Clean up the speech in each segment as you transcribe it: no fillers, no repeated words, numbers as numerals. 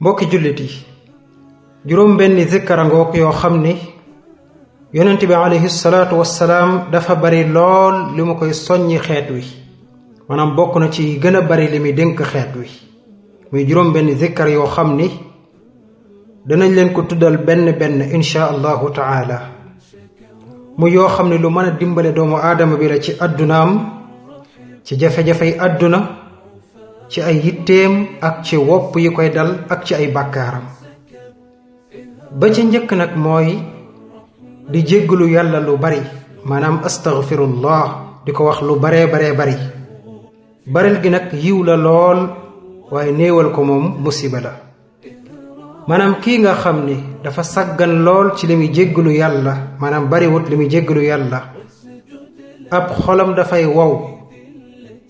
mbokki jullit yi juróom benn zikkara ngoog yoo xam ni yonent bi alayhi salaatu wassalaam dafa bari lool li mu koy soññi xeet wi maanaam bokk na ci gën a bari li muy dénk xeet wi muy juróom benn zikkar yoo xam ni danañ leen ko tuddal benn benn insha allahu taala mu yoo xam ne lu mën a dimbale doomu aadama bi la ci addunaam ci jafe-jafey àdduna ci ay yitteem ak ci wopp yi koy dal ak ci ay bàkkaaram ba ci njëkk nag mooy di jéggalu yàlla lu bari maanaam astaghfirullah di ko wax lu baree bari baril gi nag yiw la lool waaye néewal ko moom musiba la maanaam kii nga xam ni dafa sàggan lool ci li muy jéggalu yàlla maanaam bariwut li muy jéggalu yàlla ab xolam dafay wow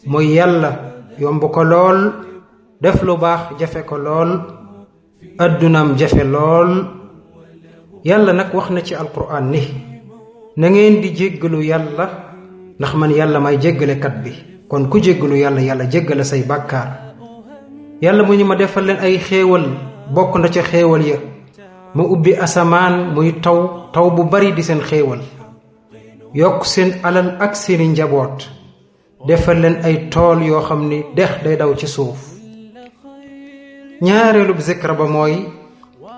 mooy yàlla yomb ko lool def lu baax jafe ko lool addunaam jafe lool yàlla nag wax na ci alquran ni na ngeen di jéggalu yàlla ndax man yàlla may jéggalekat bi kon ku jéggalu yàlla yàlla jéggale say bàkkaar yàlla mu ñu ma defal leen ay xéewal bokk na ca xéewal ya mu ubbi asamaan muy taw bu bari di seen xéewal yokk seen alal ak seeni njaboot defal leen ay tool yoo xam ni dex day daw ci suuf ñaareelub zikra ba mooy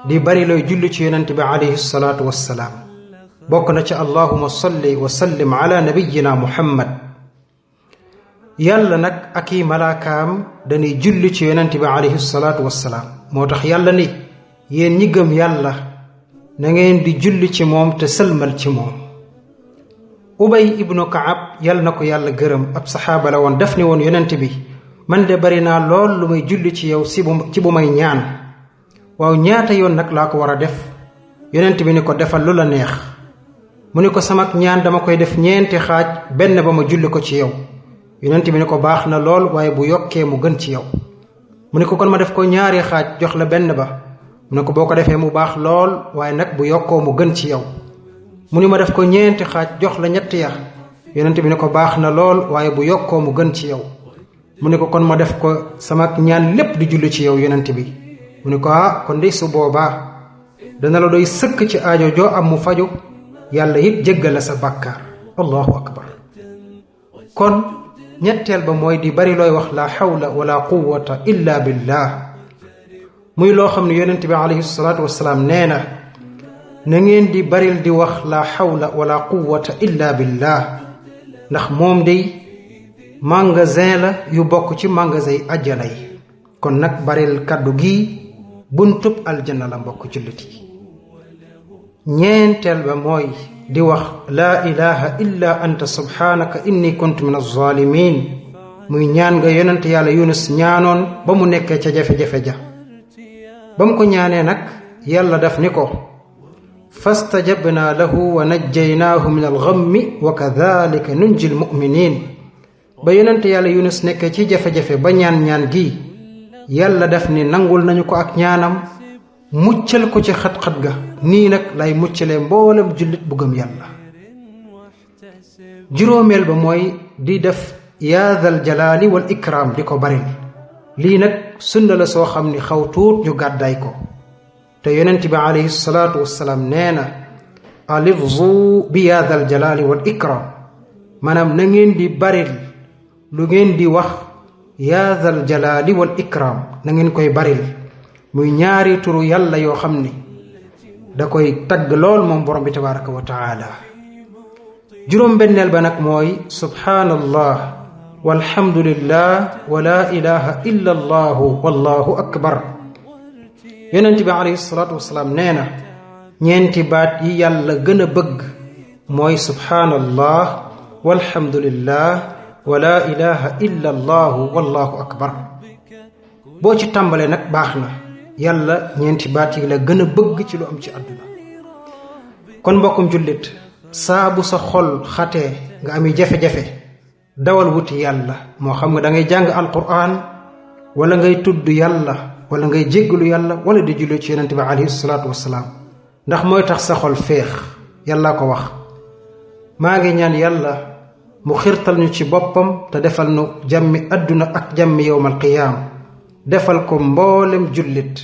di bari looy julli ci yonent bi alayhi salaatu wassalaam bokk na ci allahuma salli wa sallim ala nabiyina muhammad yàlla nag ak i malaakaam dañuy julli ci yonent bi alayhi salaatu wassalaam moo tax yàlla ni yéen ñi gëm yàlla na ngeen di julli ci moom te sëlmal ci moom ubay ibnu kaab yàlla na ko yàlla gërëm ab saxaaba la woon daf ni woon yonent bi man de bari naa lool lu may julli ci yow ci bu may ñaan waaw ñaata yoon nag laa ko war a def yonent bi ni ko defal lu la neex mu ni ko samak ñaan dama koy def ñeenti xaaj benn ba ma julli ko ci yow yonent bi ni ko baax na lool waaye bu yokkee mu gën ci yow mu ni ko kon ma def ko ñaari xaaj jox la benn ba mu ne ko boo ko defee mu baax lool waaye nag bu yokkoo mu gën ci yow mu ni ma def ko ñeenti xaaj jox la ñetti ya yonent bi ni ko baax na lool waaye bu yokkoo mu gën ci yow mu ni ko kon ma def ko sama ñaan lépp di julli ci yow yonent bi mu ni ko kon de su boobaa dana la doy sëkk ci aajo joo am mu faju yàlla it jéggal la sa bàkkaar allahu akbar kon ñetteel ba mooy di bari looy wax la hawla wala quwwata illa billah muy loo xam ne yonent bi alayhi salaatu wassalaam nee na ngeen di baril di wax la hawla wala quwwata illa billah ndax moom day magasin la yu bokk ci magasin yi àjjana yi kon nag baril kaddu gi buntub aljanna la mbokk jullit yi ñeenteel ba mooy di wax laa ilaha illa anta subhanaka inni kuntu min az-zalimin muy ñaan nga yonent yàlla yunus ñaanoon ba mu nekkee ca jafe-jafe ja ba mu ko ñaanee nag yàlla daf ni ko fastajabna lahu wa najjaynaahu min al-ghammi wa kadhalika nunji al-mu'minin ba yonent yàlla yunus nekkee ci jafe-jafe ba ñaan gi yàlla daf ni nangul nañu ko ak ñaanam muccal ko ci xat-xat ga nii nag lay muccalee mboolem jullit bu gëm yàlla juróomeel ba mooy di def yaa dal jalaali wal ikraam di ko baril lii nag sunna la soo xam ni xaw tuut ñu gàddaay ko te yonent bi alayhi salaatu wassalaam nee na alifzu bi yaa dal jalaali wal ikraam maanaam na ngeen di baril lu ngeen di wax yaa dal jalaali wal ikraam na ngeen koy baril muy ñaari turu yàlla yoo xam ni da koy tagg lool moom borom bi tabaraka wa taala juróom benneel ba nag mooy subhaanallah walhamdulillah wa la ilaha illa allahu wallahu akbar yonent bi alayhi salaatu wasalaam nee na ñeenti baat yi yàlla gën a bëgg mooy subhaanallah walhamdulillah wa la ilaha illa allahu wallahu akbar boo ci tàmbalee nag baax na yàlla ñeenti baat yi la gën a bëgg ci lu am ci àdduna kon mbokkum jullit saa bu sa xol xatee nga ami jafe-jafe dawal wuti yàlla moo xam nga da ngay jàng alquran wala ngay tudd yàlla wala ngay jéggalu yàlla wala di julli ci yonent bi alayhi salaatu wassalaam ndax mooy tax sa xol féex yàlla ko wax maa ngi ñaan yàlla mu xirtal ñu ci boppam te defal nu jàmmi àdduna ak jàmmi yowmal qiyaam defal ko mboolem jullit